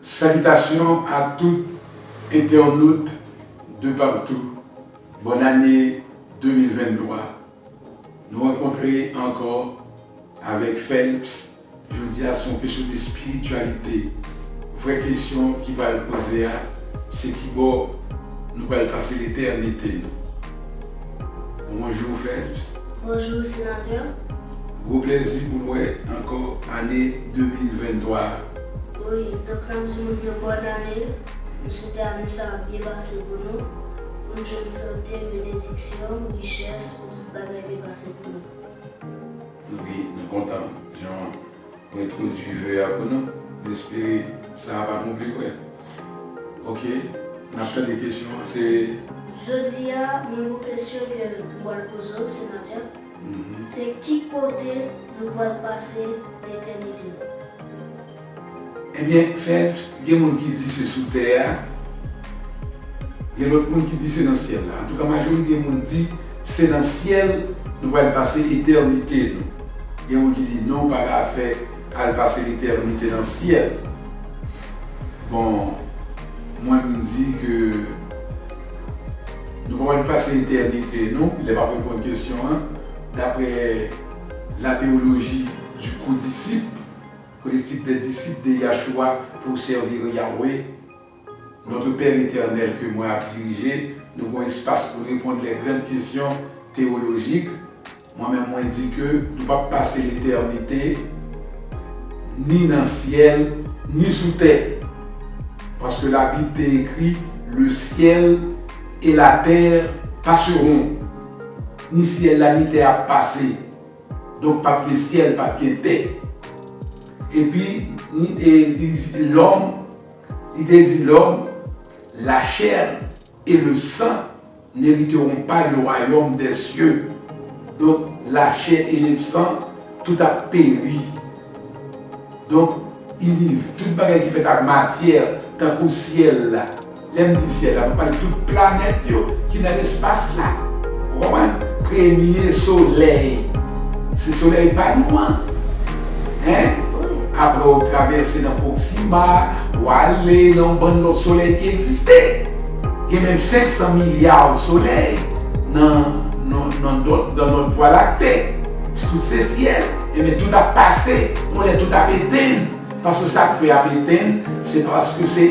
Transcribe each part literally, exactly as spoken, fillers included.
Salutations à tout internautes de partout. Bonne année deux mille vingt-trois. Nou rankontre ankò avèk Phelps. Jodi a se yon kesyon de espirityalite. Vrè kesyon ki pral poze a, se ki bò nou pral pase letènite nou. Bonjou, Phelps. Bonjou, Senatè. Gwo plèzi pou n wè ankò ane de mil venntwa a. Wi, donk n ap di moun yo bòn ane. M swete ane sa a byen pase pou nou. Pou n jwenn sante, benediksyon, richès, pou tout bagay byen pase pou nou. Wi, nou kontan jan w entwodui ve a pou nou. M espere sa a pa konplike. Ok, n ap tande kesyon an. Se Jodi a, mwen gon kesyon ke m pral poze w, Senatè. Mhm. Se ki kote nou pral pase letènite nou? Ebyen, Phelps, gen moun ki di se sou tè a, gen lòt moun ki di se nan syèl la. Antouka, majorite moun di se nan syèl nou pral pase etènite nou. Gen moun ki di non, pa gen afè al pase letènite nan syèl. Bon, mwen, m di ke nou pa pral pase etènite nou, lè m ap reponn kesyon an, daprè la théologie du codisciple, collectif des disciples de Yahushua pour servir Yahweh, Notre Père Éternel ke mwen ap dirije, nou gon espas pou n reponn les grandes questions théologiques. Mwen menm, mwen di ke nou p ap pase letènite ni nan syèl, ni sou tè. Paske Labib te ekri, le ciel et la terre passeront. Ni syèl la, ni tè a ap pase. Donk, p ap gen syèl, p ap gen tè. Epi, ni, e, li, lòm, li te di lòm, la chair et le sang n'hériteront pas le royaume des cieux. Donk, la chair et le sang, tout ap peri. Donk, iniv, tout bagay ki fèt ak matyè, tankou syèl la. Lè m di syèl la, mwen pale tout planèt yo ki nan lespas la. Ou konprann? Premye solèy, se solèy pa nou an. Hein? Apre w travèse nan Proxima, w ale nan yon bann lòt solèy ki egziste. Gen menm senk san milya solèy nan, nan, nan dòt, nan nòt Vwa Lakte. Tout se syèl. Ebyen, tout ap pase. Yon lè tout ap etenn. Paske sa k fè y ap etenn, se paske se,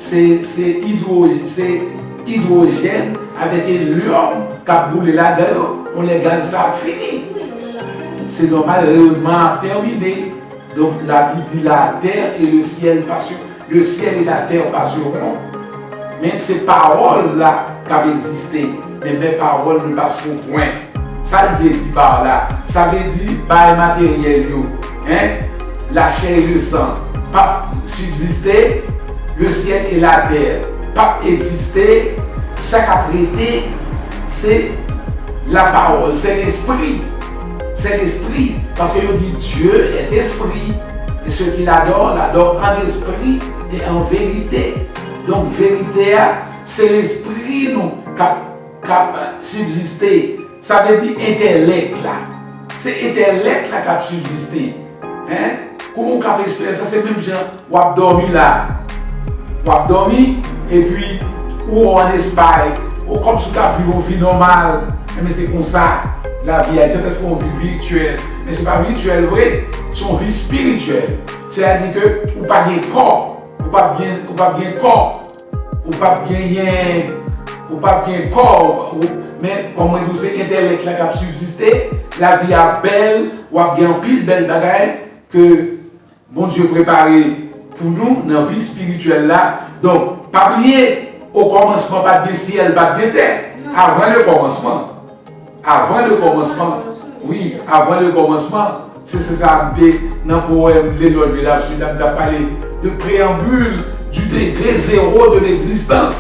se, se idwo-, se idwojèn avèk elyòm k ap boule ladan yo. Yon lè gaz sa ap fini. Wi, yon lè l ap fini. Se nòmal, reyònman ap tèmine. Donk, Labib di, la terre et le ciel passeront. Le ciel et la terre passeront. Men se pawòl la k ap egziste. Men mes paroles ne passeront point. Sa l vle di par la? Sa vle di bay materyèl yo, hein? La chair et le sang p ap sibziste, le ciel et la terre p ap egziste. Sa k ap rete, se la parole, se lespri. Se lespri, paske yo di Dieu est esprit, et ceux qui l'adorent l'adorent en esprit et en vérité. Donk, verite a, se lespri nou k ap, k ap sibziste. Sa vle di entèlèk la. Se entèlèk la k ap sibziste. Hein? Kouman w ka fè eksperyans sa? Se menm jan w ap dòmi la. W ap dòmi, epi ou an Espay. Ou kòmsi w t ap viv yon vi nòmal. Enben, se konsa lavi a ye. Se prèske yon vi vityèl. Men se pa vityèl vre. Se yon vi espirityèl. Sètadi ke ou pa gen kò. Ou p ap gen, ou p ap gen kò. Ou p ap genyen, ou p ap gen kò. Ou, men, kòm mwen di w, se entèlèk la k ap sibziste. Lavi a bèl. W ap gen anpil bèl bagay ke Bondye prepare pou nou nan vi espirityèl la. Donk, pa bliye, okòmansman pa t gen syèl, pa t gen tè. Avan le kòmansman. Avan le kòmansman. Wi, avan le kòmansman. Se, se sa m te nan powèm L'éloge de l'absurde la, m t ap pale de préambule du degré zéro de l'existence.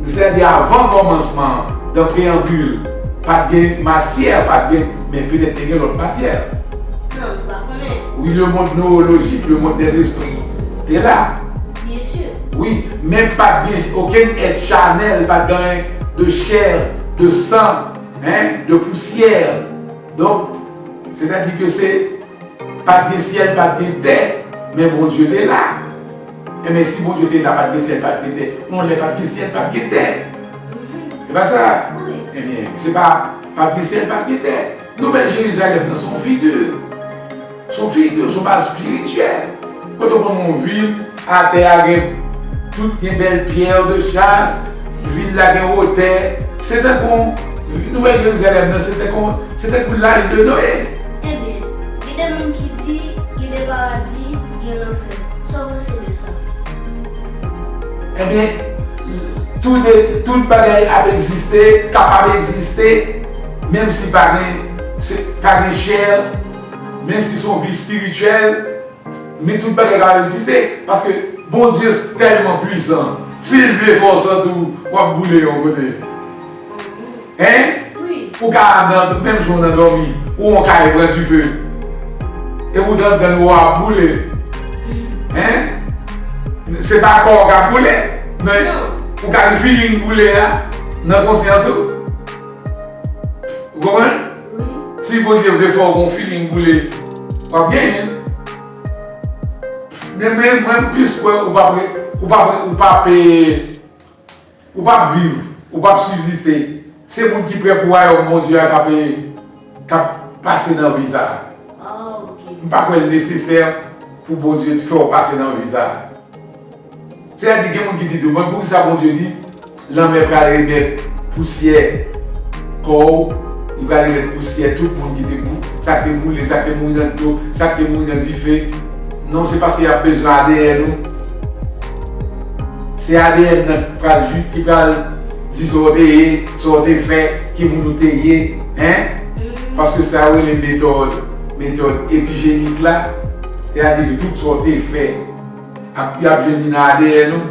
Sètadi avan kòmansman an, dan preyanbil, pa t gen matyè, pa t gen, men petèt te gen lòt matyè. Non, nou pa konnen. Wi, le monde neurologique, le monde des esprits, te la. Byen si. Wi, men pa t gen okenn èt chanèl, pa t gen de chair, de sang, hein, de poussière. Donk, sètadi ke se, pa t gen syèl, pa t gen tè, men Bondye te la. Enben, si Bondye te la, pa t gen syèl, pa t gen tè. Yon lè pa t gen syèl, pa t gen tè. E pa sa? Ebyen, se pa, pa t gen syèl, pa t gen tè. Nouvèl Jerizalèm nan, se yon figi. Se yon figi, se yon baz espirityèl. Kote w konn yon vil, atè a gen, tout gen bèl pyè de chas, vil la gen wotè. Se tankou, Nouvèl Jerizalèm nan, se tankou, se tankou laj de Noye. Ebyen, gen de moun ki di, gen de paradi, gen lanfè. Sa w panse de sa? Ebyen, tout, tout bagay ap egziste, kapab egziste, menm si pa gen, se, pa gen chè, menm si se yon vi espirityèl, men tout bagay ka egziste, paske Bondye tèlman pwisan, si l vle fè w santi w, w ap boule yon kote. Hein? Ou ka nan, menm jan w nan dòmi, ou yon kay pran dife. E ou t anndan l, w ap boule. Hein? Se pa kò w k ap boule, men ou ka gen feeling boule a nan konsyans ou. Ou konprann? Si Bondye vle fè w gon feeling boule, w ap genyen l. Men, men mwen plis kwè ou p ap, ou p ap, ou p ap, eh, ou p ap viv, ou p ap sibziste. Se moun ki prè pou wayòm Bondye a k ap, eh, k ap pase nan vi sa a. M pa kwè l nesesè pou Bondye fè w pase nan vi sa a. Sètadi gen moun ki di tou, men poukisa Bondye di lanmè pral remèt pousyè kò w, li pral remèt pousyè tout moun ki te bou, sa k te boule, sa k te mouri nan dlo, sa k te mouri nan dife. Non, se paske y ap bezwen A D N ou. Se A D N nan ki pral jwi, ki pral di sa w te ye, sa w te fè, ki moun ou te ye, hein? Paske sa yo rele metòd, metòd epijenik la, sètadi ke tout sa w te fè, ap, y ap jwenn li nan A D N ou,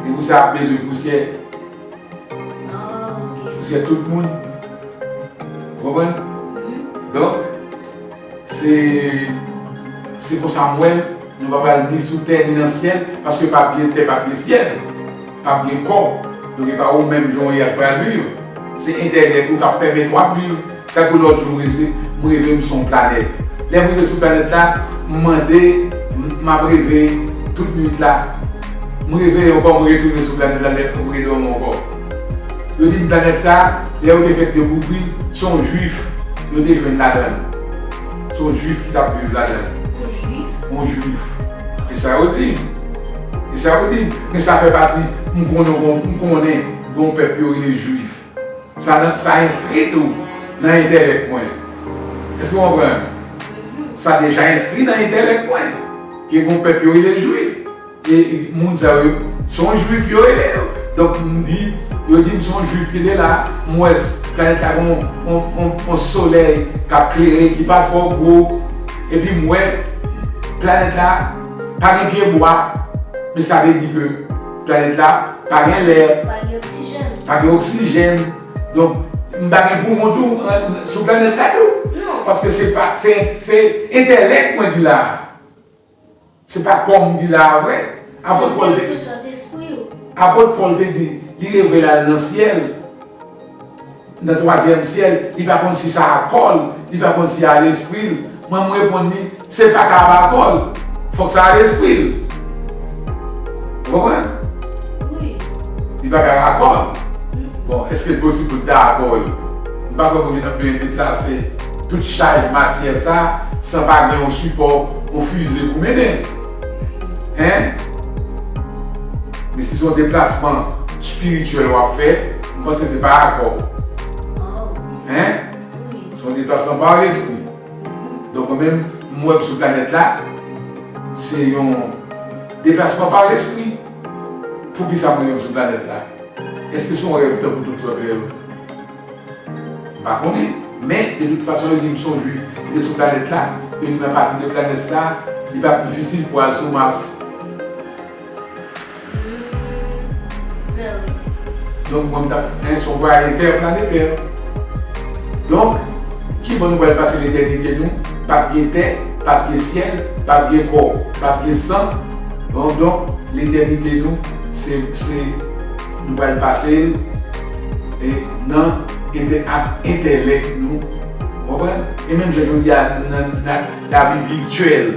e pou sa ap bezwen pousyè. Pousyè tout moun. Ou konprann? Donk, se, se konsa m wè l, nou pa pral ni sou tè, ni nan syèl, paske p ap gen tè, p ap gen syèl, p ap gen kò. Donk, e pa ou menm jan w ye a k pral viv. Se entèlèk ou k ap pèmèt w ap viv. Tankou lòt jou, m reve, m reve m se yon planèt. Lè m rive sou planèt la, m mande, m, m ap reve tout nwit la. M reveye ankò, m retounen sou planèt la, lè m redòmi ankò. Yo di m planèt sa, lè yo te fèk dekouvri, se yon jwif yo te jwenn ladan l. Se yon jwif ki t ap viv ladan l. Yon jwif? Yon jwif. E sa yo di m. E sa yo di m. Men sa fè pati, m konnen, m konnen, gon pèp yo rele jwif. Sa nan, sa enskri tou nan entèlèk mwen. Èske w konprann? Sa deja enskri nan entèlèk mwen. Ke gon pèp yo rele jwif. E, e moun sa yo, se yon jwif yo rele yo. Donk, m di, yo di m se yon jwif ki te la. M wè s-, planèt la gon, on, on, on solèy k ap klere, ki pa twò gwo. Epi m wè planèt la pa gen pyebwa. Men sa vle di ke planèt la pa gen lè, pa gen oksijèn. Pa gen oksijèn. Donk, m pa gen poumon tou, an, sou planèt la tou. Non. Paske se pa, se, se entèlèk mwen ki la a. Se pa kò m ki la a vre. Apot Pòl te, Apot Pòl te di, li reve l al nan syèl. Nan twazyèm syèl, li pa konn si sa a kò l, li pa konn si a lespri l. Mwen, m reponn li, se pa ka pa kò l, fòk sa a lespri l. Ou konprann? Wi. Li pa ka pa kò l. Bon, èske l posib pou l ta a kò l? M pa kwè Bondye t ap bezwen deplase tout chaj matyè sa a san pa gen yon sipò, yon fize pou mennen l. Hein? Men si se yon deplasman espirityèl w ap fè, m panse se pa a kò w. Hein? Se yon deplasman pa lespri. Donk, mwen menm, m wè m sou planèt la, se yon deplasman pa lespri. Poukisa mwen menm sou planèt la? Èske se yon rèv tankou tout lòt rèv? M pa konnen. Men, de tout fason, yo di m se yon jwif ki te sou planèt la. Yo di m apati de planèt sa, li p ap difisil pou al sou Mas. Donk, mwen, m t ap fè yon vwayaj entèplanetè. Donk, kiman nou pral pase letènite nou? P ap gen tè, p ap gen syèl, p ap gen kò, p ap gen san. Donk, donk, letènite nou, se, se, nou pral pase l, e, nan, entè-, ak entèlèk nou. Ou konprann? E menm jan jodi a, nan, nan lavi vityèl,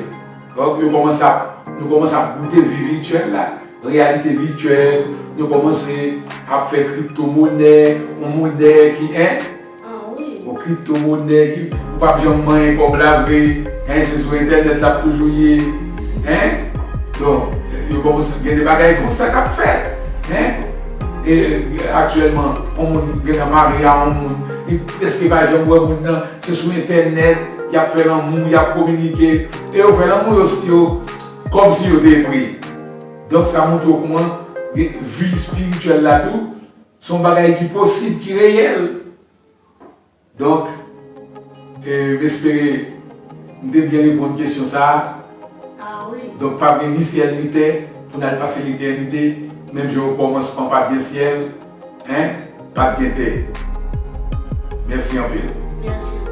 donk, yo kòmanse ap Nou kòmanse ap goute vi vityèl la, reyalite vityèl, nou kòmanse ap fè kriptomonè, yon monè ki, en, Ah wi. yon kriptomonè ki, ou p ap janm manyen kòb la vre, en, se sou entènèt l ap toujou ye, en. Donk, yo kòmanse gen de bagay konsa k ap fèt, en. E aktyèlman, yon moun gentan marye a yon moun, li prèske pa janm wè moun nan, se sou entènèt y ap fè lanmou, y ap kominike. E yo fè lanmou, yo, yo kòmsi yo te pre. Donk, sa montre w kòman vi espirityèl la tou, se yon bagay ki posib, ki reyèl. Donk, e, m espere m te byen reponn kesyon sa a. Ah wi. Donk, p ap gen ni syèl ni tè pou n al pase letènite, menm jan okòmansman pa t gen syèl, en, pa t gen tè. Mèsi anpil. Mèsi.